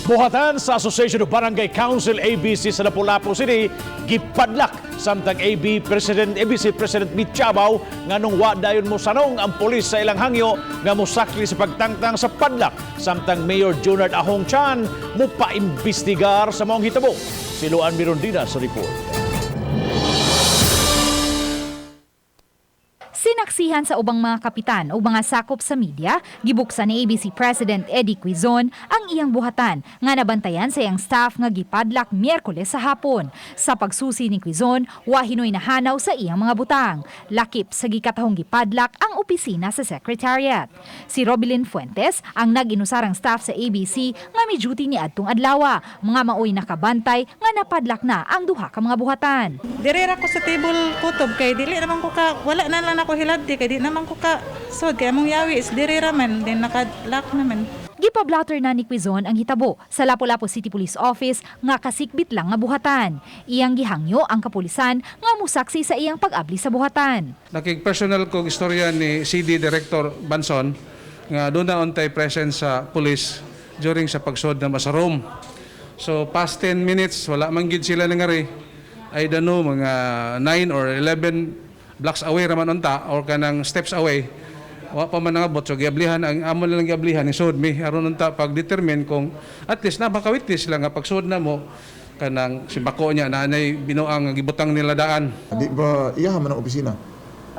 Buhatan sa Association of Barangay Council, ABC, sa Lapu-Lapu City gipadlak samtang ABC President mityabaw nganong wa dayon mo sanong ang pulis sa ilang hangyo nga mosakli sa pagtangtang sa padlak, samtang Mayor Junard Ahong Chan mo paimbestigar sa maong hitabo. Si Luan Mirondina sa report. Sinaksihan sa ubang mga kapitan o mga sakop sa media, gibuksan ni ABC President Eddie Quizon ang iyang buhatan nga nabantayan sa iyang staff nga gipadlak Miyerkules sa hapon. Sa pagsusi ni Quizon, wa hinoy nahanaw sa iyang mga butang. Lakip sa gikatahong gipadlak ang opisina sa secretariat. Si Robilin Fuentes ang nag-inusarang staff sa ABC nga may duty ni adtong adlawa, mga maoy nakabantay nga napadlak na ang duha ka mga buhatan. Dire ra ko sa table kutob kay dili naman ko ka, wala na lang ako hilabti kay di naman ko ka sod kay among yawi is dire ra man then naka-lock naman. Gipablatter na ni Quizon ang hitabo sa Lapu-Lapu City Police Office nga kasikbit lang nga buhatan. Iyang gihangyo ang kapulisan nga musaksi sa iyang pag-abli sa buhatan. Nakig-personal ko istorya ni CD Director Banson nga doon na untay presence sa police during sa pagsod na sa room. So past 10 minutes wala man gid sila nangari. I don't know, mga 9 or 11 blocks away raman unta or kanang steps away. Wa pa man nangabot, so giablihan ang amo na lang, giablihan ni sud mi aron unta pag-determine kung at least na makawitness sila nga pagsud na mo kanang simbako niya na anay binuang nga gibutang nila daan. Di ba, iya man ang opisina?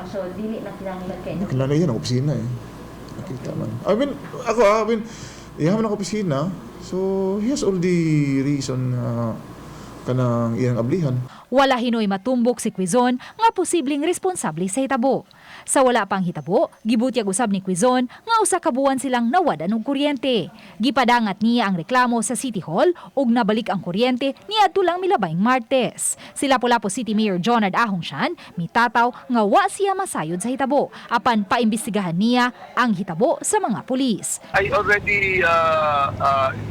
So, dili na kinahanglan kay Kilala yan ang opisina eh. Nakita man. I mean, ako ah, I mean, iya man ang opisina. So, he has all the reason kanang iyang ablihan. Wala hinoy matumbok si Quizon nga posibleng responsable sa hitabo. Sa wala pang hitabo, gibutyag usab ni Quizon nga usa ka buwan silang nawadan og kuryente. Gipadangat niya ang reklamo sa City Hall ug nabalik ang kuryente niadto lang milabayng Martes. Si Lapu-Lapu City Mayor Jonard Ahong Chan mitataw nga wa siya masayod sa hitabo apan paimbestigahan niya ang hitabo sa mga pulis. I already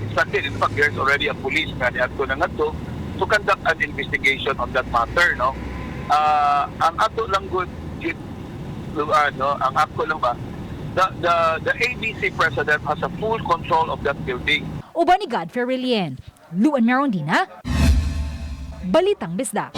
instructed, in fact, there's already a police nga niadto na ngadto to conduct an investigation on that matter, no? Ang ato lang gud gid, ano, ang ako lang ba, the ABC president has a full control of that building. Uban ni Godfrey Relien, Luan Merondina, Balitang Bisdak.